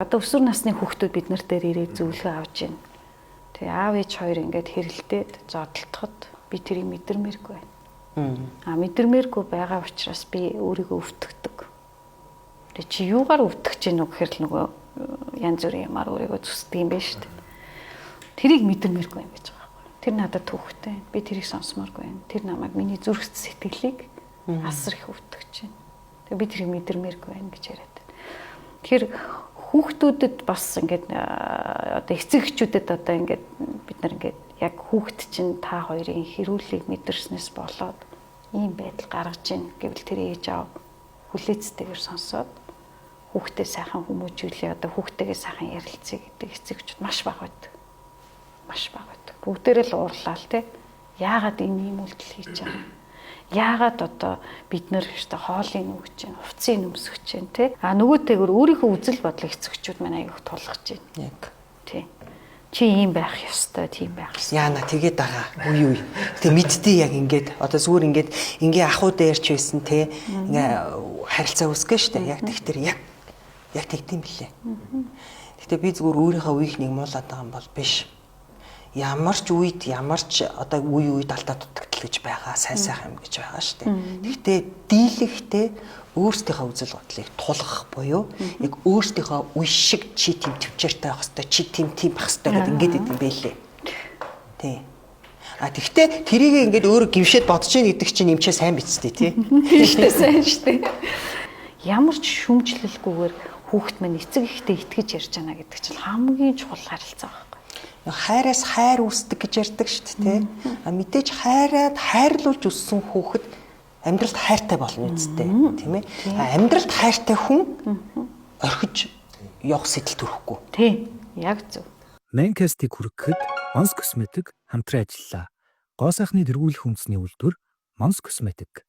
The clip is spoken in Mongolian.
Одоо өсвөр насны хүүхдүүд бид нар дээр ирээд зөвлөгөө авч байна. Тэгээ аав ээж хоёр ингээд хэрэлдээд зодолдоход би тэрийг мэдэрмээргүй байна. А мэдэрмээргүй байгаа учраас би өөрийгөө өвтгдөг. Тэгээ чи юугаар өвтгөж гин үү гэхээр л нөгөө янз бүрийн юмар өөрийгөө зүсдэг юм байна шүү дээ. Тэрийг мэдэрмээргүй юм гэж байгаа байхгүй. Тэр надад түүхтэй. Би тэрийг сонсомооргүй байна. Тэр намайг, миний зүрх сэтгэлийг асар их өвтгөж байна. Тэгээ би тэрийг мэдэрмээргүй байна гэж яриад байна. Тэгэхээр хүүхдүүдэд бас ингээд одоо эцэг эхчүүдэд одоо ингээд бид нар ингээд яг хүүхд чинь та хоёрын хэрүүлийг мэдэрснээс болоод ийм байдал гаргаж ийн гэвэл тэр ээж аав хүлээцтэйгээр сонсоод хүүхдээ сайхан хүмүүжүүлээ, одоо хүүхдтэйгээ сайхан ярилцъя гэдэг эцэг эхчүүд маш бага байдаг. Маш бага байдаг. Бүгдээрээ л уурлаа л те. Яагаад энэ ийм үйлдэл хийж байгаа юм? Яагаад одоо бид нэр ихтэй хоолыг өгч чинь, хувцсыг өмсгөж чинь те. А нөгөөтэйгөр өөрийнхөө үзэл бодлыг эцэг эхчүүд маань аяг тулгаж байна. Яг. Тий. Чи ийм байх ёстой, тийм байх ёстой. Яана тэгээд байгаа. Үе үе. Тэг мэдтий яг ингээд одоо зүгээр ингээд ингээ ахуу дээр ч байсан те, ингээ харилцаа үүсгэн штэ. Яг тэгтэр яг яг тэгдэм билээ. Гэтэ би зүгээр өөрийнхөө үеийг нэг муулаад байгаа юм бол биш. Ямар ч үед, ямар ч одоо үе үед алдаа дутагдал гэж байгаа, сайн сайхан юм гэж байгаа штэ. Гэхдээ дийлэхтэй өөрсдийнхөө үзэл бодлыг тулгах буюу яг өөрсдийнхөө үе шиг чи тийм төвчээртэй байх хэвээр, чи тийм тийм байх хэвээр гэдэг ингээд идэм бэлээ. Тий. А тэгвэл тэрийг ингээд өөрөө гимшээд бодож ийн гэдэг чинь эмчээ сайн биз дээ, тий. Тийм шүү дээ, сайн шүү дээ. Ямар ч шүмжлэлгүйгээр хүүхэд маань эцэг эхдээ итгэж ярьж байна гэдэг чинь хамгийн чухал харилцаа байхгүй. Хайраас хайр үүсдэг гэж ярьдаг шүү дээ, тий. А мэдээж хайраад хайрлуулж өссөн хүүхэд амьдралд хайртай болно үсттэй, тийм ээ. А амьдралд хайртай хүн орхиж явах сэтэл төрөхгүй. Тий, яг зөв. Mancast-ыг хүргэхэд Mons Cosmetic хамтран ажиллалаа. Гоо сайхны тэргүүлэх үндэсний үйлдвэр Mons Cosmetic.